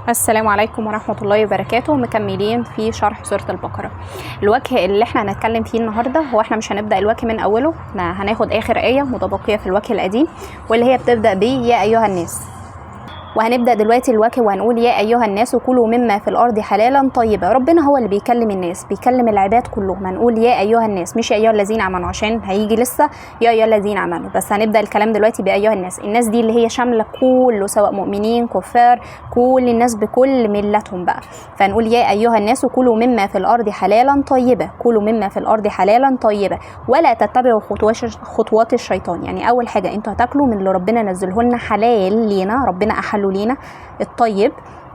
السلام عليكم ورحمة الله وبركاته. مكملين في شرح سورة البقرة. الوجه اللي احنا هنتكلم فيه النهاردة هو احنا مش هنبدأ الوجه من أوله، احنا هناخد آخر آية متبقية في الوجه القديم واللي هي بتبدأ ب يا أيها الناس. وهنبدأ دلوقتي الوجه وهنقول يا أيها الناس كلوا مما في الأرض حلالا طيبا. ربنا هو اللي بيكلم الناس، بيكلم العباد كلهم. هنقول يا أيها الناس مش يا أيها الذين آمنوا، عشان هيجي لسه يا أيها الذين آمنوا، بس هنبدأ الكلام دلوقتي بأيها الناس. الناس دي اللي هي شاملة كله، سواء مؤمنين كفار، كل الناس بكل ملتهم بقى. فنقول يا أيها الناس كلوا مما في الأرض حلالا طيبا، كلوا مما في الأرض حلالا طيبا ولا تتبعوا خطوات الشيطان. يعني أول حاجة انتوا هتاكلوا من اللي ربنا نزله لنا حلال لينا، ربنا أحله لينا الطيب،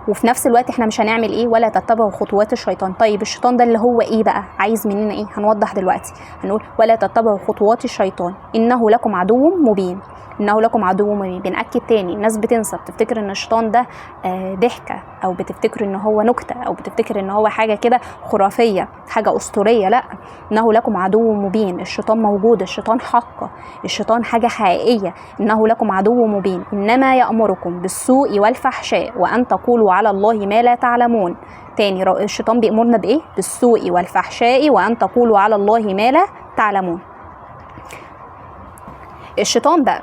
وفي نفس الوقت احنا مش هنعمل ايه؟ ولا تتبعوا خطوات الشيطان. طيب الشيطان ده اللي هو ايه بقى؟ عايز مننا ايه؟ هنوضح دلوقتي. هنقول ولا تتبعوا خطوات الشيطان انه لكم عدو مبين. انه لكم عدو مبين. بنأكد تاني، الناس بتنسى، بتفتكر ان الشيطان ده ضحكة، او بتفتكر ان هو نكتة، او بتفتكر ان هو حاجة كده خرافية، حاجة أسطورية. لا، انه لكم عدو مبين. الشيطان موجود، الشيطان حق، الشيطان حاجة حقيقية. انه لكم عدو مبين انما يأمركم بالسوء والفحشاء وان تقولوا على الله ما لا تعلمون. تاني، الشيطان بيأمرنا بإيه؟ بالسوء والفحشاء وأن تقولوا على الله ما لا تعلمون. الشيطان بقى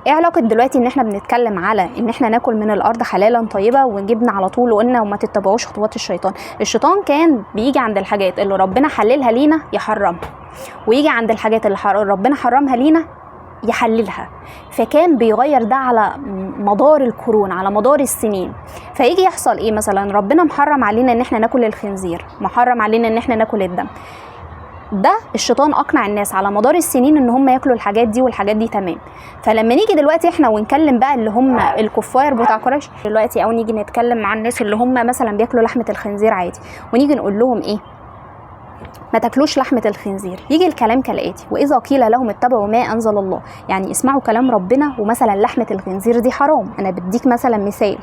ايه علاقة دلوقتي ان احنا بنتكلم على ان احنا ناكل من الارض حلالا طيبة وجبنا على طول وقلنا وما تتبعوش خطوات الشيطان؟ الشيطان كان بيجي عند الحاجات اللي ربنا حللها لينا يحرمها، ويجي عند الحاجات اللي ربنا حرمها لينا يحللها، فكان بيغير ده على مدار القرون، على مدار السنين. فيجي يحصل ايه مثلا؟ ربنا محرم علينا ان احنا ناكل الخنزير، محرم علينا ان احنا ناكل الدم. ده الشيطان اقنع الناس على مدار السنين ان هم ياكلوا الحاجات دي والحاجات دي، تمام. فلما نيجي دلوقتي احنا ونكلم بقى اللي هم الكفار بتاع قريش دلوقتي، او نيجي نتكلم مع الناس اللي هم مثلا بياكلوا لحمة الخنزير عادي، ونيجي نقول لهم ايه؟ ما تاكلوش لحمة الخنزير. يجي الكلام كالآتي: وإذا قيل لهم اتبعوا ما أنزل الله، يعني اسمعوا كلام ربنا، ومثلا لحمة الخنزير دي حرام، أنا بديك مثلا مثال.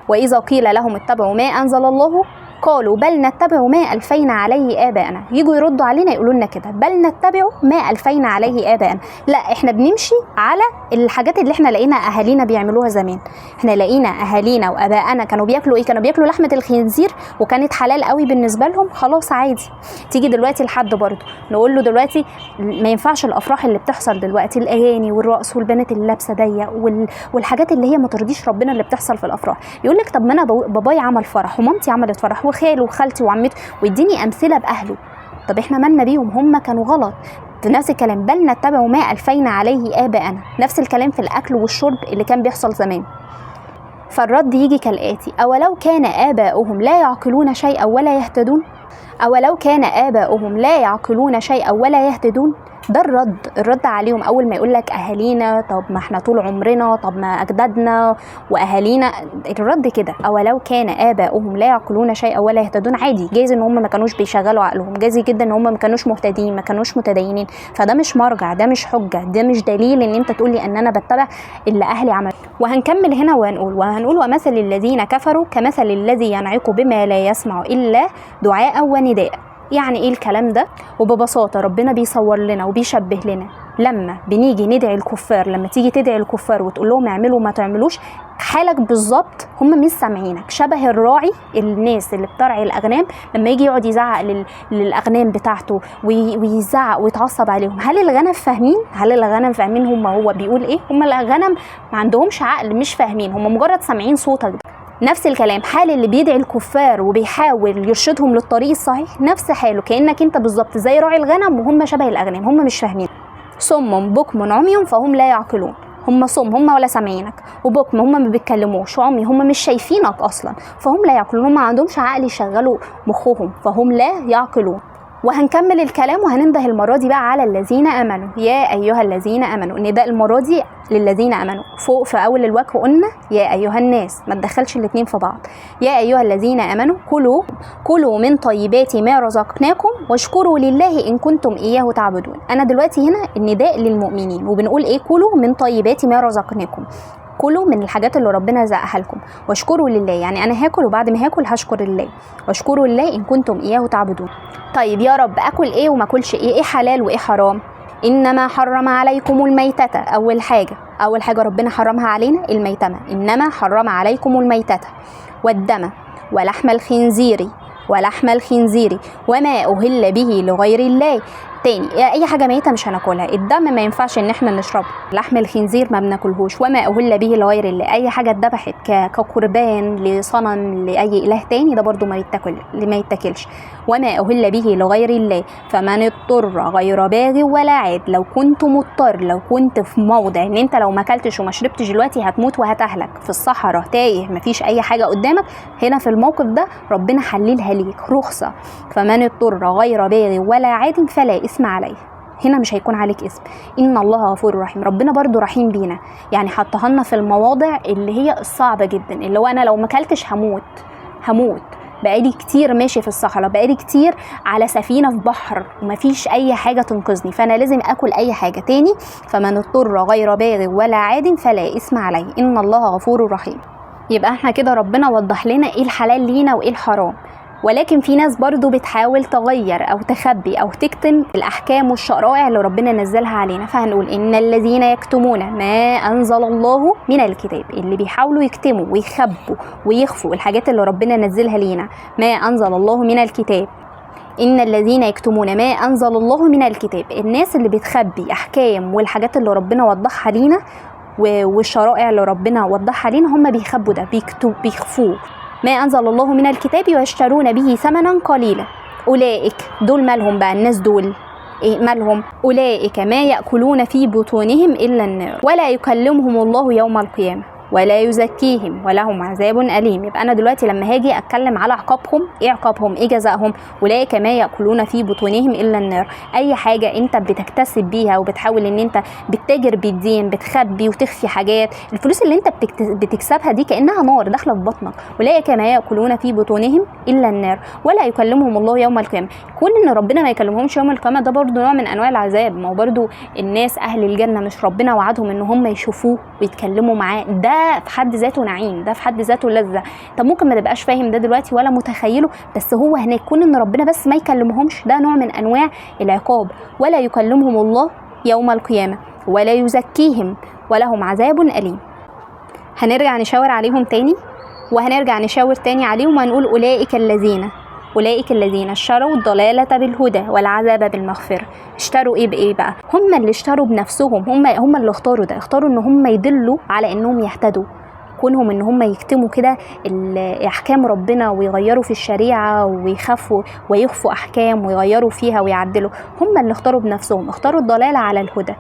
وإذا قيل لهم اتبعوا ما أنزل الله قالوا بل نتبع ما ألفينا عليه آباءنا. يجوا يردوا علينا يقولوا لنا كده: بل نتبع ما ألفينا عليه آباءنا. لا، احنا بنمشي على الحاجات اللي احنا لقينا أهالينا بيعملوها زمان. احنا لقينا أهالينا وآباءنا كانوا بياكلوا ايه؟ كانوا بياكلوا لحمة الخنزير وكانت حلال قوي بالنسبة لهم، خلاص عادي. تيجي دلوقتي لحد برضه نقول له دلوقتي ما ينفعش الأفراح اللي بتحصل دلوقتي، الأغاني والرقص والبنات اللي لابسة ضيق والحاجات اللي هي ما ترضيش ربنا اللي بتحصل في الأفراح. يقول لك طب ما أنا بابايا عمل فرح ومامتي عملت فرح وخاله وخالتي وعمته، ويديني امثلة باهله. طب احنا مالنا بيهم؟ هم كانوا غلط. في نفس الكلام بل نتبع ما الفينا عليه اباءنا، نفس الكلام في الاكل والشرب اللي كان بيحصل زمان. فالرد يجي كالاتي: اولو كان اباؤهم لا يعقلون شيئا ولا يهتدون. اولو كان اباؤهم لا يعقلون شيئا ولا يهتدون. ده الرد عليهم اول ما يقول لك اهالينا، طب ما احنا طول عمرنا، طب ما اجدادنا واهالينا. الرد كده: اولو كان اباؤهم لا يعقلون شيئا ولا يهتدون. عادي، جايز ان هم ما كانوش بيشغلوا عقلهم، جايز جدا ان هم ما كانوش مهتدين، ما كانوش متدينين. فده مش مرجع، ده مش حجه، ده مش دليل ان انت تقولي ان انا بتبع اللي اهلي عملوه. وهنكمل هنا وهنقول ومثل الذين كفروا كمثل الذي ينعق بما لا يسمع الا دعاء ونداء. يعني ايه الكلام ده؟ وببساطة ربنا بيصور لنا وبيشبه لنا لما بنيجي ندعي الكفار، لما تيجي تدعي الكفار وتقول لهم اعملوا وما تعملوش، حالك بالظبط هم مش سامعينك. شبه الراعي، الناس اللي بترعي الاغنام لما يجي يقعد يزعق للاغنام بتاعته ويزعق ويتعصب عليهم، هل الغنم فاهمين؟ هل الغنم فاهمين هم هو بيقول ايه؟ هم الغنم ما عندهمش عقل، مش فاهمين، هم مجرد سامعين صوتك. نفس الكلام حال اللي بيدعي الكفار وبيحاول يرشدهم للطريق الصحيح، نفس حاله، كأنك انت بالظبط زي راعي الغنم وهم شبه الاغنام، هم مش فاهمين. صم بكم عمي فهم لا يعقلون. هم صم، هم ولا سامعينك، وبكم هم ما بيتكلموش، وعمي هم مش شايفينك اصلا، فهم لا يعقلون، هم ما عندهمش عقل يشغلوا مخهم، فهم لا يعقلون. وهنكمل الكلام وهننده المرة دي بقى على الذين آمنوا. يا أيها الذين آمنوا، النداء المرة دي للذين آمنوا. فوق في أول الوجه قلنا يا أيها الناس، ما تدخلش الاتنين في بعض. يا أيها الذين آمنوا كلوا من طيبات ما رزقناكم واشكروا لله إن كنتم إياه تعبدون. أنا دلوقتي هنا النداء للمؤمنين وبنقول إيه؟ كلوا من طيبات ما رزقناكم، كلوا من الحاجات اللي ربنا رزقها لكم، واشكروا لله، يعني انا هاكل وبعد ما هاكل هشكر الله، واشكروا لله ان كنتم اياه تعبدون. طيب يا رب اكل ايه وما اكلش ايه؟ ايه حلال وايه حرام؟ انما حرم عليكم الميتة. اول حاجة ربنا حرمها علينا الميتمة، انما حرم عليكم الميتة. والدم ولحم الخنزير ولحم الخنزير وما أهل به لغير الله. تاني اي حاجة ميته مش هناكلها، الدم ما ينفعش ان احنا نشربه، لحم الخنزير ما بناكلهوش، وما اهل به لغير الله، اي حاجة اتذبحت كقربان لصنم لاي اله تاني ده برضو ما يتاكل، ما يتاكلش. وما اهل به لغير الله فمن اضطر غير باغ ولا عاد. لو كنت مضطر، لو كنت في موضع ان انت لو ما اكلتش وما شربتش دلوقتي هتموت وهتهلك، في الصحراء تايه مفيش اي حاجة قدامك، هنا في الموقف ده ربنا حللها ليك رخصه. فمن اضطر غير باغ ولا عاد فلا إثم عليه، هنا مش هيكون عليك اسم. إن الله غفور رحيم، ربنا برضو رحيم بينا، يعني حطها لنا في المواضع اللي هي الصعبة جدا، اللي هو أنا لو ما اكلتش هموت، بقالي كتير ماشي في الصحراء، بقالي كتير على سفينة في بحر ومفيش أي حاجة تنقذني، فأنا لازم أكل أي حاجة. تاني فمن اضطر غير باغ ولا عاد فلا إثم عليه إن الله غفور رحيم. يبقى احنا كده ربنا وضح لنا إيه الحلال لينا وإيه الحرام، ولكن في ناس برضو بتحاول تغير أو تخبي أو تكتم الأحكام والشرائع اللي ربنا نزلها علينا. فهنقول إن الذين يكتمون ما أنزل الله من الكتاب، اللي بيحاولوا يكتموا ويخبوا ويخفوا الحاجات اللي ربنا نزلها لينا، ما أنزل الله من الكتاب، إن الذين يكتمون ما أنزل الله من الكتاب، الناس اللي بتخبي أحكام والحاجات اللي ربنا وضحها لينا والشرائع اللي ربنا وضحها لينا، هم بيخبوا ده، بيخفوه. ما أنزل الله من الكتاب ويشترون به ثمنا قليلا أولئك، دول مالهم بقى الناس دول إيه مالهم؟ أولئك ما يأكلون في بطونهم إلا النار ولا يكلمهم الله يوم القيامة ولا يزكيهم ولهم عذاب أليم. يبقى أنا دلوقتي لما هاجي أتكلم على عقابهم، إيه عقابهم؟ إيه جزائهم؟ أولئك ما يأكلون في بطونهم إلا النار. أي حاجة أنت بتكتسب بيها وبتحاول إن أنت بتتاجر بالدين، بتخبي وتخفي حاجات، الفلوس اللي أنت بتكسبها دي كأنها نار داخلة في بطنك. أولئك ما يأكلون في بطونهم إلا النار ولا يكلمهم الله يوم القيامة. كون إن ربنا ما يكلمهمش يوم القيامة ده برضو نوع من أنواع العذاب. ما هو برضو الناس أهل الجنة مش ربنا وعدهم إن هم يشوفوه ويتكلموا معاه؟ ده في حد ذاته نعيم، ده في حد ذاته لذة. طب ممكن ما تبقاش فاهم ده دلوقتي ولا متخيله، بس هو هناك كون ان ربنا بس ما يكلمهمش ده نوع من انواع العقاب. ولا يكلمهم الله يوم القيامة ولا يزكيهم ولهم عذاب أليم. هنرجع نشاور عليهم تاني، وهنرجع نشاور تاني عليهم وهنقول أولئك الذين، أولئك الذين اشتروا الضلالة بالهدى والعذاب بالمغفرة. اشتروا ايه بايه بقى؟ هم اللي اشتروا بنفسهم، هم اللي اختاروا ده، اختاروا ان هم يدلوا على انهم يهتدوا، كونهم ان هم يكتموا كده احكام ربنا ويغيروا في الشريعة ويخافوا ويخفوا احكام ويغيروا فيها ويعدلوا. هم اللي اختاروا بنفسهم، اختاروا الضلالة على الهدى،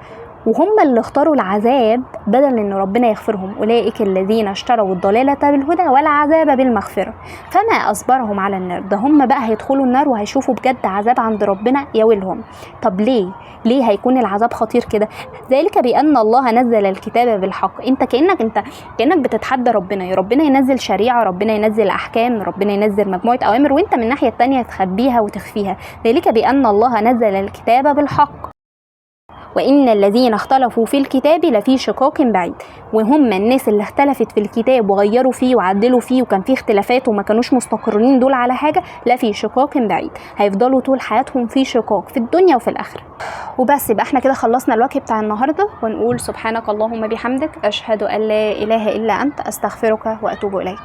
وهم اللي اختاروا العذاب بدل ان ربنا يغفرهم. اولئك الذين اشتروا الضلالة بالهدى والعذاب بالمغفرة فما اصبرهم على النار. ده هم بقى هيدخلوا النار وهيشوفوا بجد عذاب عند ربنا يا ويلهم. طب ليه؟ ليه هيكون العذاب خطير كده؟ ذلك بان الله نزل الكتاب بالحق. انت كانك بتتحدى ربنا، يا ربنا ينزل شريعة، ربنا ينزل احكام، ربنا ينزل مجموعة اوامر، وانت من الناحية التانية تخبيها وتخفيها. ذلك بان الله نزل الكتاب بالحق وإن الذين اختلفوا في الكتاب لفي شقاق بعيد. وهم الناس اللي اختلفت في الكتاب وغيروا فيه وعدلوا فيه وكان فيه اختلافات وما كانوش مستقرين دول على حاجة، لفي شقاق بعيد، هيفضلوا طول حياتهم في شقاق في الدنيا وفي الآخرة. وبس يبقى احنا كده خلصنا الوجه بتاع النهاردة، ونقول سبحانك اللهم بحمدك، أشهد أن لا إله إلا أنت، أستغفرك وأتوب إليك.